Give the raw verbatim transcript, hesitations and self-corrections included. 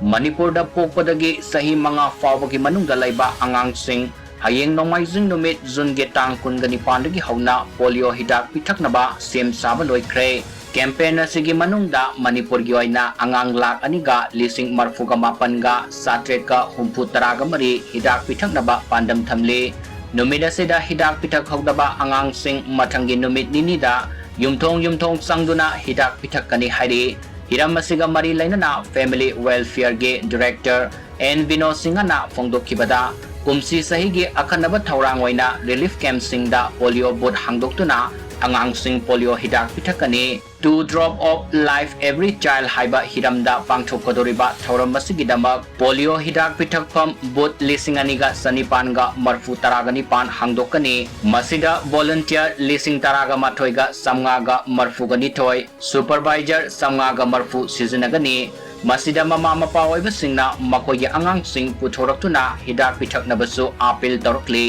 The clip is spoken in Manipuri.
ꯃꯅꯤꯄꯨꯔꯗ ꯄꯣꯛꯄꯗꯒꯤ ꯆꯍꯤ ꯃꯉꯥ ꯐꯥꯎꯕꯒꯤ ꯃꯅꯨꯡꯗ ꯂꯩꯕ ꯑꯉꯥꯡꯁꯤꯡ ꯍꯌꯦꯡ ꯅꯣꯡꯃꯥꯏꯖꯤꯡ ꯅꯨꯃꯤꯠ ꯖꯨꯟꯒꯤ ꯇꯥꯡ ꯀꯨꯟꯒ ꯅꯤꯄꯥꯟꯗꯒꯤ ꯍꯧꯅ ꯄꯣꯂꯤꯑꯣ ꯍꯤꯗꯥꯛ ꯄꯤꯊꯛꯅꯕ ꯁꯦꯝ ꯁꯥꯕ ꯂꯣꯏꯈ꯭ꯔꯦ꯫ ꯀꯦꯝꯄꯦꯟ ꯑꯁꯤꯒꯤ ꯃꯅꯨꯡꯗ ꯃꯅꯤꯄꯨꯔꯒꯤ ꯑꯣꯏꯅ ꯑꯉꯥꯡ ꯂꯥꯈ ꯑꯅꯤꯒ ꯂꯤꯁꯤꯡ ꯃꯔꯐꯨꯒ ꯃꯥꯄꯟꯒ ꯆꯥꯇ꯭ꯔꯦꯠꯀ ꯍꯨꯝꯐꯨ ꯇꯔꯥꯒ ꯃꯔꯤ ꯍꯤꯗꯥꯛ ꯄꯤꯊꯛꯅꯕ ꯄꯥꯟꯗꯝ ꯊꯝꯂꯤ꯫ ꯅꯨꯃꯤꯠ ꯑꯁꯤꯗ ꯍꯤꯗꯥꯛ ꯄꯤꯊꯛꯍꯧꯗꯕ ꯑꯉꯥꯡꯁꯤꯡ ꯃꯊꯪꯒꯤ ꯅꯨꯃꯤꯠ ꯅꯤꯅꯤꯗ ꯌꯨꯝꯊꯣꯡ ꯌꯨꯝꯊꯣꯡ ꯆꯪꯗꯨꯅ ꯍꯤꯗꯥꯛ ꯄꯤꯊꯛꯀꯅꯤ ꯍꯥꯏꯔꯤ꯫ ꯍꯤꯔꯝ ꯑꯁꯤꯒ ꯃꯔꯤ ꯂꯩꯅꯅ ꯐꯦꯃꯤꯂꯤ ꯋꯦꯜꯐꯤꯌꯔꯒꯤ ꯗꯤꯔꯦꯛꯇꯔ ꯑꯦꯟ ꯕꯤꯅꯣꯗ ꯁꯤꯡꯍꯅ ꯐꯣꯡꯗꯣꯛꯈꯤꯕꯗ, ꯀꯨꯝꯁꯤ ꯆꯍꯤꯒꯤ ꯑꯈꯟꯅꯕ ꯊꯧꯔꯥꯡ ꯑꯣꯏꯅ ꯔꯤꯂꯤꯐ ꯀꯦꯝꯞꯁꯤꯡꯗ ꯄꯣꯂꯤꯑꯣ ꯕꯨꯠ ꯍꯥꯡꯗꯣꯛꯇꯨꯅ ꯑꯉꯥꯡꯁꯤꯡ ꯄꯣꯂꯤꯑꯣ ꯍꯤꯗꯥꯛ ꯄꯤꯊꯛꯀꯅꯤ꯫ Two drop of life every child ꯍꯥꯏꯕ ꯍꯤꯔꯝꯗ ꯄꯥꯡꯊꯣꯛꯀꯗꯧꯔꯤꯕ ꯊꯧꯔꯝ ꯑꯁꯤꯒꯤꯗꯃꯛ ꯄꯣꯂꯤꯑꯣ ꯍꯤꯗꯥꯛ ꯄꯤꯊꯛꯐꯝ ꯕꯨꯠ ꯂꯤꯁꯤꯡ ꯑꯅꯤꯒ ꯆꯅꯤꯄꯥꯟꯒ ꯃꯔꯐꯨ ꯇꯔꯥꯒ ꯅꯤꯄꯥꯟ ꯍꯥꯡꯗꯣꯛꯀꯅꯤ꯫ ꯃꯁꯤꯗ ꯚꯣꯂꯨꯟꯇꯤꯌꯔ ꯂꯤꯁꯤꯡ ꯇꯔꯥꯒ ꯃꯥꯊꯣꯏꯒ ꯆꯥꯝꯃꯉꯥꯒ ꯃꯔꯐꯨꯒ ꯅꯤꯊꯣꯏ, ꯁꯨꯄꯔꯚꯥꯏꯖꯔ ꯆꯥꯝꯃꯉꯥꯒ ꯃꯔꯐꯨ ꯁꯤꯖꯤꯟꯅꯒꯅꯤ꯫ ꯃꯁꯤꯗ ꯃꯃꯥ ꯃꯄꯥ ꯑꯣꯏꯕꯁꯤꯡꯅ ꯃꯈꯣꯏꯒꯤ ꯑꯉꯥꯡꯁꯤꯡ ꯄꯨꯊꯣꯔꯛꯇꯨꯅ ꯍꯤꯗꯥꯛ ꯄꯤꯊꯛꯅꯕꯁꯨ ꯑꯥꯄꯤꯜ ꯇꯧꯔꯛꯂꯤ꯫